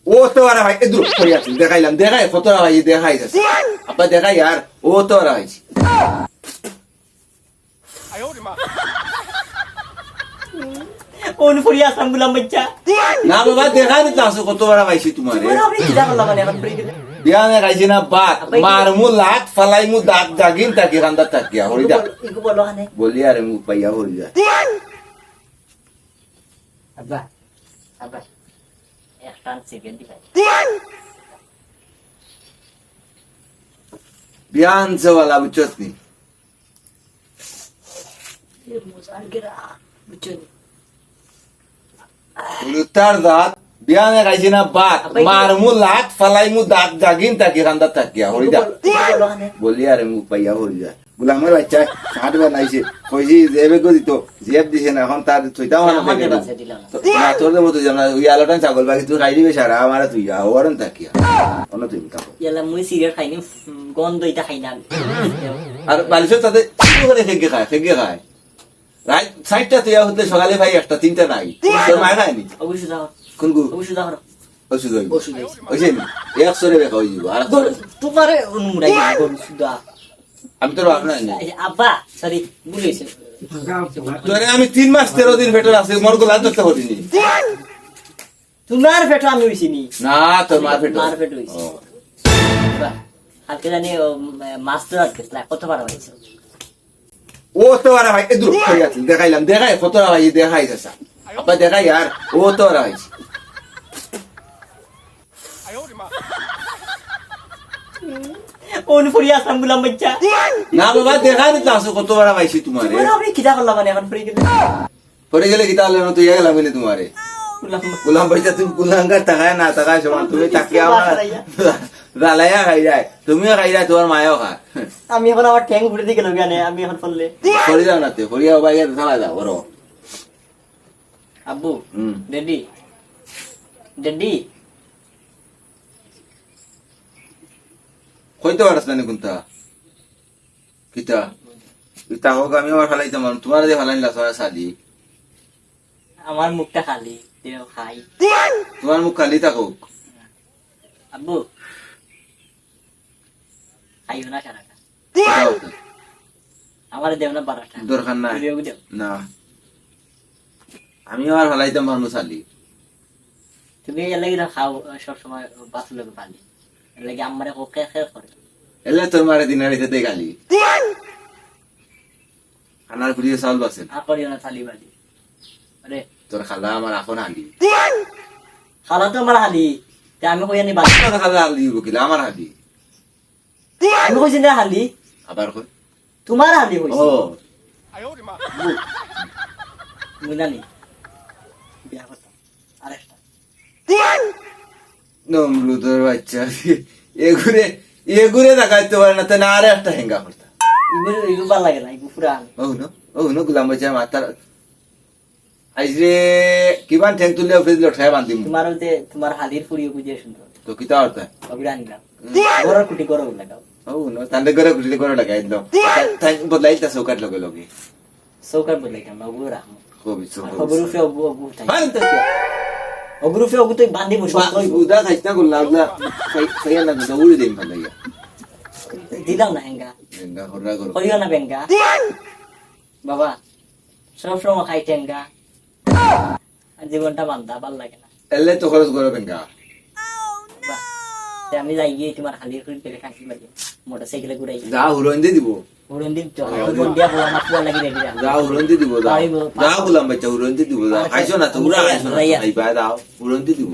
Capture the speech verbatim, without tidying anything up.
ও তো আর ভাই, এ দূর করে আছি, দেখাইলাম, দেখাই, কত আর ভাই, দেখাই যাচ্ছে। আব্বা দেখাই আর, ও তো আর ভাই। অনো পড়িয়া আছলাম গুলাম বাইচ্চা। না বাবা, দেখাই দিতে আসো, কত বড় পাইছি তোমারে। তুমি আপনি কিতা করলা মানে এখন পড়ি গেলে? বিয়ানে খাইছি না ভাত, আব্বা, এই মারমু লাত, ফালাইমু দাঁত, জাগিন থাকি, কান্দাত থাকিয়া, হরি দা। ইগু বলো, ইগু বলো হানে। বলি আরে মুখ পাইয়া হরি দা। আব্বা, আব্বা, একটা সিগারেট দিবা। বিয়ান সেওয়ালা বুঝছস নি? এ মজার গেরা, বুঝছো নি? উলুতার দাঁত, বিয়ানে খাইছি না ভাত, আব্বা, এই মারমু লাত, ফালাইমু দাঁত, জাগিন থাকি, কান্দাত থাকিয়া, হরি দা। বলো, বলো, বলো, বলো। বলি আরে মুখ পাইয়া হরি দা। গুলামের বাচ্চা শার্ট বানাইছে, কইছি জেবে গো দিত, জেব দিছে না, এখন তার থইতাও না আমার প্যাকেটে। জেব আছে, দিলাম না। তো, না, তোর জেব তো দিলাম না, ওই আলোটান ছাগল বাকি তুই খাই দিবে সারা, আমার তুই যা, ওয়ারন থাকিয়া। অন্য তুই খাবো। ইয়ালা মুই সিগারেট খাইনি, উম, গন্ধ এটা খাই না আমি। আর বালিশের সাথে চুপ করে খেগে খায়, খেগে খায়। রাত চারটা তুই হতে সকালে ভাই একটা তিনটা নাই। তোর মায় খায়নি? অবশ্যই যাও। কোন গু? অবশ্যই যাও। ওষুধ হইব। ওষুধ হইছে। ওই যে এক সরে বেকা হয়ে যাবো, আর এক সরে। তোমারে অনুমুড়াই গরু সুদা। আমি তোর বাপ নাই নি। এই যে আব্বা, সরি, ভুল হইছে। তোরে আমি তিন মাস তেরো দিন পেটে রাখছি, মোর গোলা ধরতে পারিনি। তোমার পেটে আমি হইছি নি? না, তোর মার পেটে। মার পেটে হইছে। ও। বাহ, কালকে জানি ও, উম, মাছ তো আর গেছিলা, কত বার হয়েছে? ও তো আর ভাই, এ দূর করে আছি, দেখাইলাম, দেখাই, কত আর ভাই, দেখাই যাচ্ছে। আব্বা দেখাই আর, ও তো আর ভাই। অনো পড়িয়া আছলাম গুলাম বাইচ্চা। না বাবা, দেখাই দিতে আসো, কত বড় পাইছি তোমারে। তুমি আপনি কিতা করলা মানে এখন পড়ি গেলে? পড়ি গেলে কিতা হলো না, তুই গেলাম বলে তোমারে। গুলাম। গুলাম বাইচ্চা, তুমি কুলাঙ্গার টাকায় না টাকায় সমান, তুমি তাকিয়া আমার বাসায় আইয়া। জ্বালাইয়া খাই যায়, তুমিও খাই যায়, তোমার মায়ও খা। আমি এখন আমার ঠ্যাং উপরে দিকে লগে আনে, আমি এখন পড়লে। পড়ি যাও না তুই, পড়িয়া ও বাইরে চালা যাও, বড়। আব্বু, হুম। Daddy, daddy. কইতে পারছ না নি কোনটা? কিতা? কিতা হোক, আমি আমার ফালাইতাম পারমু, তোমার যে ফালাইন লাসা সালি। আমার মুখটা খালি, তেও খাই। তোমার মুখ খালি থাকুক। আব্বু, খাইও না সারাটা। কিতা হোক? আমারে দেও না বারোটা। দরকার নাই। তুমিও দেও। না। আমি আমার ফালাইতাম পারমু সালি। তুমি এর লাগি না খাও, সব সময় বাসুর লগে পানি। এর লাগি আম্মারে কও, কে কে করে। এলে তোর মারে দিন আর এতে গালি। খানার পুড়িয়ে চাউল বাসে না। আর করিও না থালি বালি। আরে। তোর খালা আমার এখন হালি। খালা তো আমার হালি। তে আমি কই আনি বালি। তোর খালা হালি দিব কিলা, আমার হালি। আমি কইছি না হালি। আবার কই? তোমার হালি কইছি। ও। বু। মুনানি। বিয়া করতাম। আরেকটা। নমরুদর বাচ্চা। এগুরে, এগুরে দেখাইতে পারে না, তে না আরে একটা হেঙ্গা করতা। এগুলো, এগুলো ভালো লাগে না, এগুলো পুরান। ও হুনো, ও হুনো, গুলাম বাচ্চা মাতার। আইজ রে, কিমান ঠেং তুললে অফিস লটকায় বান্ধিমু। তোমার ওই যে, তোমার হালির ফুড়িও বুঝে সুন্দর। তো কিতা অর্থ? অগুলো আনলাম। হুম। গরুর কুটি গরু লাগাও। ও হুনো, তাহলে গরুর কুটি গরু লাগাই দিল। তাই, তাই বদলাই তা চৌকাট লগে লগে। চৌকাট বদলাইতাম না, ওগুলো রাখো। কবি, চৌকাট। ওগুলো ফে ওগু, ওগু উঠাই। হ্যাঁ, তো কি? ওগুলো ফে ওগু তো বান্ধিমু, সব বা-, কইবো। উদা খাইছ না, গোল্লা, উদা খাই-, খাইয়া না, উদা উড়ি দেন ভালাইয়া। দিলাম না হেঙ্গা। হেঙ্গা, হররা করো। করিও না বেঙ্গা। বাবা, সব সময় খাই টেঙ্গা। আর জীবনটা বান্দা, ভালা লাগে না। এলে তো খরচ করো বেঙ্গা। বাহ, তে আমি যাই গিয়া তোমার হালির খুঁড়ি পেলে খাসি বাজে। মোটরসাইকেলে ঘুরাই। যা হুরন দি দিব। হুরন দি তো, হুরন দি। হুরন দিয়া বউ আমার পুয়া লাগি রেডি রাখ। যা হুরন দি দিব, যা। পারিব, যা পারিব। গুলাম বাচ্চা হুরন দি দিব, যা। পারিব। খাইছো না তো, আমি উড়া যাই, খাইছো না তো, যাই। খাইবা, যাও, হুরন দি দিব।